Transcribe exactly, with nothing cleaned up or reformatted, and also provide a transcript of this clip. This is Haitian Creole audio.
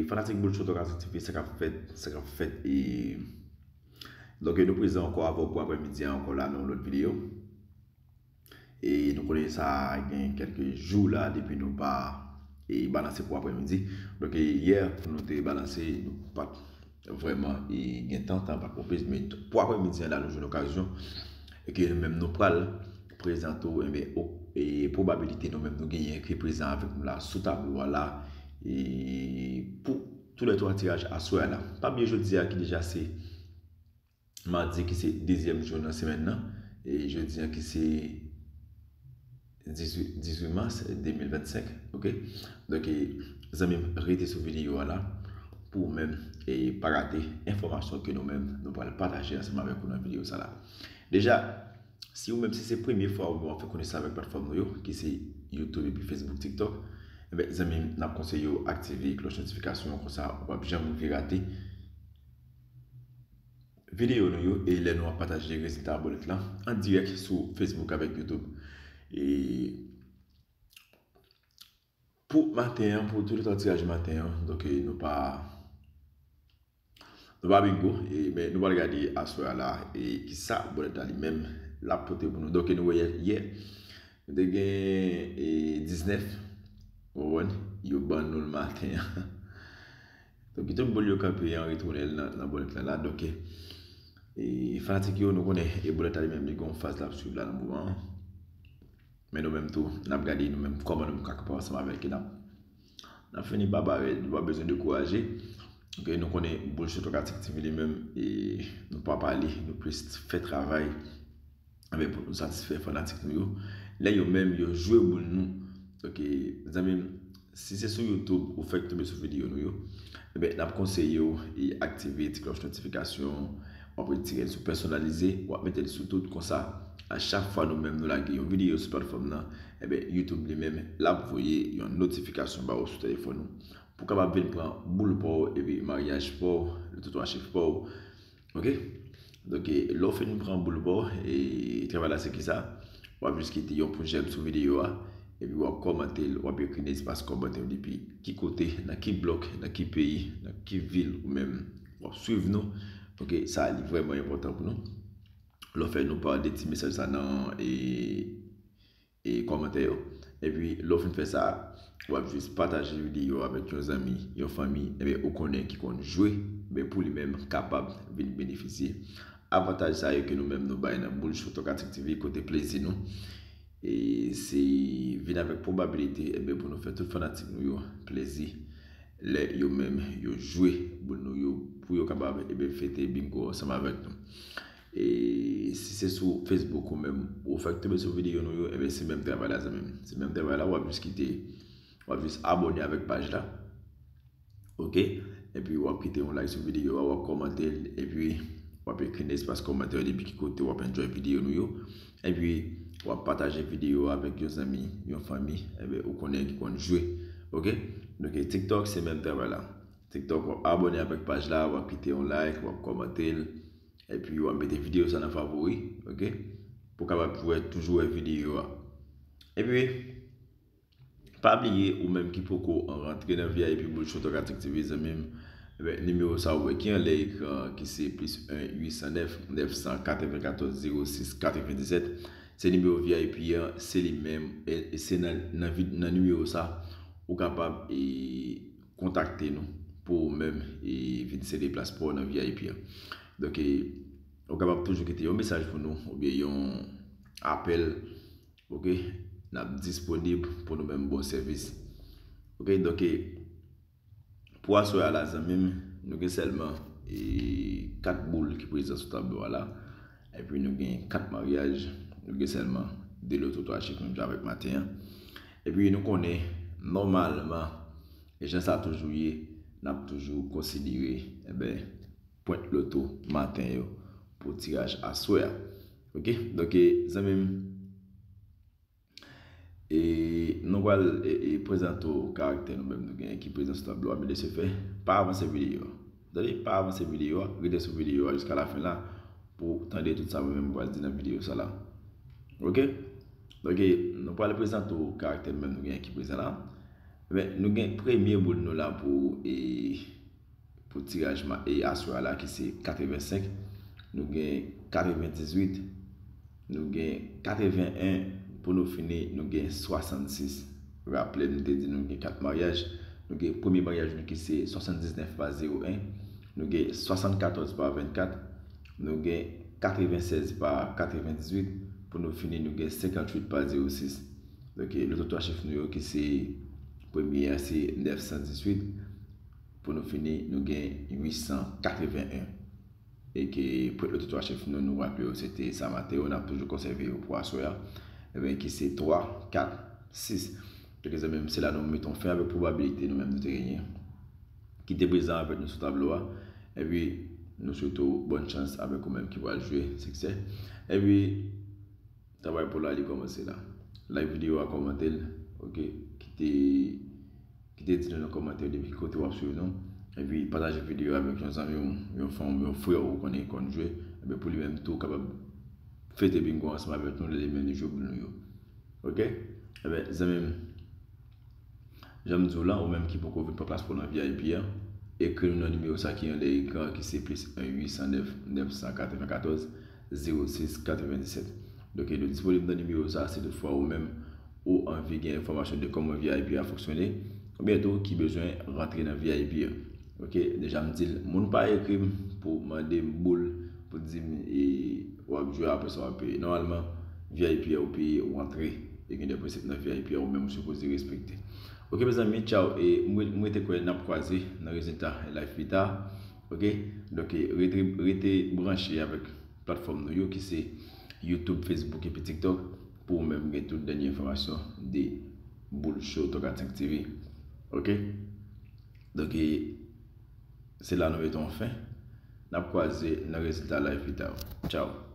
Fanatik Boul Show Talk Active T V, sa k ap fèt, sa k ap fèt, e, donk, nou prezan ankò avè w pou aprèmidi a ankò la nan yon lòt videyo. E nou konnen sa gen kèlke jou la depi nou pa, e, balanse pou aprèmidi. Donk, e, yè, nou te balanse, nou pa t vrèman, e, gen tan, tan pa t pwopis, men pou aprèmidi a la, nou jwenn okazyon, e ke nou menm nou pral prezante w, enben, o-, e, pwobabilite nou menm nou genyen ki prezan avèk nou la sou tablo a la, e, pou toulètwa tiraj aswè a la. Pa bliye jodi a ki deja se madi ki se dezyèm jou nan semèn nan, e jodi a ki se dizuit, dizuit mas de mil vennsenk, oke? Donk, e, zanmi m, rete sou videyo a la pou ou menm, e, pa rate enfòmasyon ke nou menm nou pral pataje ansanm avèk ou nan videyo sa la. Deja, si ou menm si se premye fwa ou w ap fè konesans avèk platfòm nou yo, ki se YouTube epi Facebook, TikTok, enben, zanmi m, n ap konseye w aktive klòch notifikasyon an, konsa ou p ap janm rive rate videyo nou yo, e lè nou ap pataje rezilta bòlèt la an dirèk sou Facebook avèk YouTube. E pou maten an, pou toulètwa tiraj maten an, donk, e, nou pa, nou pa bingo, e, men nou pral gade aswè a la, e, kisa bòlèt la li menm l ap pote pou nou. Donk, e, nou wè yè, yè, nou te gen, e, diznèf, ou konprann, yo ban nou l maten an. Donk, tout boul yo kanpe an retounen l nan, nan bòlèt la la. Donk, e, e, fanatik yo, nou konnen, e, bòlèt la li menm, li gen yon faz l ap swiv la nan moman an. Men nou menm tou, n ap gade nou menm kòman nou menm ka kanpe ansanm avèk li, n ap, n ap fini pa parèt, nou pa bezwen dekouraje. Oke, nou konnen Boul Show Talk Active T V li menm, e, nou pa pale, nou plis fè travay, enben, pou nou satisfè fanatik nou yo. Lè yo menm, yo jwe boul nou. Oke, zanmi m, si se sou YouTube ou fèk tonbe sou videyo nou yo, enben, n ap konseye w e aktive ti klòch notifikasyon, w ap retire l sou pèsonalize, w ap mete l sou tout, konsa, a chak fwa nou menm nou lage yon videyo sou platfòm nan, enben, YouTube li menm, l ap voye yon notifikasyon ba ou sou telefòn ou, pou w kapab vin pran boul pa w, epi maryaj pa w, loto twa chif pa w. Oke? Donk, e, lè w fin pran boul pa w, e, travay la se kisa? W ap jis kite yon pouce j'aime sou videyo a, epi w ap kòmante l, w ap ekri nan espas kòmantè w depi ki kote, nan ki blòk, nan ki peyi, nan ki vil ou menm w ap swiv nou. Oke, sa li vrèman enpòtan pou nou. Lè w fè nou pa de ti mesaj sa nan, e, e kòmantè yo. Epi, lè w fin fè sa, w ap jis pataje videyo a avèk yon zanmi, yon fanmi, enben, ou konnen ki konn jwe, enben, pou li menm kapab vin benefisye avantaj sa yo ke nou menm nou bay nan Boul Show Talk Active T V kote plezi nou. E se vin avèk pwobabilite, enben, pou nou fè tout fanatik nou yo plezi. Lè yo menm, yo jwe boul nou yo, pou yo kapab, enben, fete bingo ansanm avèk nou. E si se sou Facebook ou menm, ou fèk tonbe sou videyo nou yo, enben, se menm travay la, zanmi m. Se menm travay la, w ap jis kite, w ap jis abòne avèk paj la. Oke? Epi w ap kite yon like sou videyo a, w ap kòmante l, epi w ap ekri nan espas kòmantè depi ki kote w ap enjoy videyo nou yo. Epi w ap pataje videyo a avèk yon zanmi, yon fanmi, enben, ou konnen ki konn jwe. Oke? Donk, TikTok, se menm travay la. TikTok, w ap abòne avèk paj la, w ap kite yon like, w ap kòmante l, epi w ap mete videyo sa nan favori, oke? Pou w kapab wè, toujou wè videyo a. Epi, pa bliye, ou menm ki poko rantre nan V I P Boul Show Talk Active T V, zanmi m, enben, nimewo sa ou wè ki anlè ekran an, ki se plis en uit san nèf, nèf san katrevenkatòz, zewo sis, katrevendiset, se nimewo V I P an, se li menm, e, e se nan, nan vid-, nan nimewo sa, ou kapab, e, kontakte nou pou ou menm, e, vin sede plas pa w nan V I P an. Donk, e, ou kapab toujou kite yon mesaj pou nou, oubyen yon apèl, oke? N ap disponib pou nou menm ba w sèvis. Oke, donk, e, pou aswè a la, zanmi m, nou gen sèlman, e, kat boul ki prezan sou tablo a la. Epi nou gen kat maryaj, nou gen sèlman de loto twa chif menm jan avèk maten an. Epi nou konnen, nòmalman, e jan sa toujou ye, n ap toujou konsidere, enben, pwent loto maten yo pou tiraj aswè a. Oke? Donk, e, zanmi m, e nou pral, e, e, prezante w karaktè nou menm nou genyen ki prezan sou tablo a, men de ce fait, pa avanse videyo a. Tande, pa avanse videyo a, rete sou videyo a jiska lafen la pou w tande tout sa mwen menm m pral di nan videyo sa la. Oke? Donk, e, nou pral prezante w karaktè nou menm nou genyen ki prezan la. Ebyen, nou gen premye boul nou la pou e, pou tiraj e aswè a la ki se katrevensenk, nou gen katrevendizuit, nou gen katreven en, pou nou fini nou gen swasannsis. Raple m te di nou gen kat maryaj. Nou gen premye maryaj nou ki se swasanndiznèf pa zewo en, nou gen swasannkatòz pa vennkat, nou gen katrevensèz pa katrevendizuit, pou nou fini nou gen senkantuit pa zewo sis. Donk loto twa chif nou yo ki se premye a se nèf san dizuit, pou nou fini nou gen uit san katreven en. E ke premye loto twa chif nou, nou raple yo se te San Mateo, n ap toujou konsève yo pou aswè a. Ebyen ki se twa, kat, sis. Donk zanmi m, se la nou mete yon fen avèk pwobabilite nou menm nou te genyen ki te prezan avèk nou sou tablo a. Epi nou swete w bòn chans avèk ou menm ki pral jwe siksè. Epi travay pou la li kòmanse la. Like videyo a, kòmante l, oke? Kite kite di nou nan kòmantè depi ki kote w ap swiv nou. Epi pataje videyo a avèk yon zanmi w, yon fanm, yon frè ou konnen ki konn jwe. Epi pou li menm tou kapab fete bingo ansanm avèk nou lè li menm li jwe boul nou yo. Oke? Ebyen zanmi m, jan m di w la, ou menm ki poko vin pran plas pou w nan V I P a, ekri nou nan nimewo sa ki anlè ekran ki se plis en uit san nèf, nèf san katrevenkatòz, zewo sis, katrevendisèt. Donk nou disponib nan nimewo sa si toutfwa ou menm ou anvi gen enfòmasyon de kòman V I P a fonksyone, oubyen tou ki bezwen rantre nan V I P a. Oke, deja m di l, moun pa ekri m pou mande m boul, pou di m e, w ap jwe, apre sa w ap peye. Nòmalman, V I P a ou peye, ou antre. E gen de prensip nan V I P a ou menm ou sipoze respekte. Oke mezanmi, tchaw, e m re- m rete kwè n ap kwaze nan rezilta live pita. Oke, donk rete, rete branche avèk platfòm nou yo ki se YouTube, Facebook epi TikTok pou ou menm gen tout dènye enfòmasyon de Boul Show Tòkatink T V. Oke? Donk se la nou mete yon fen. N ap kwaze nan rezilta live pita. Tchaw.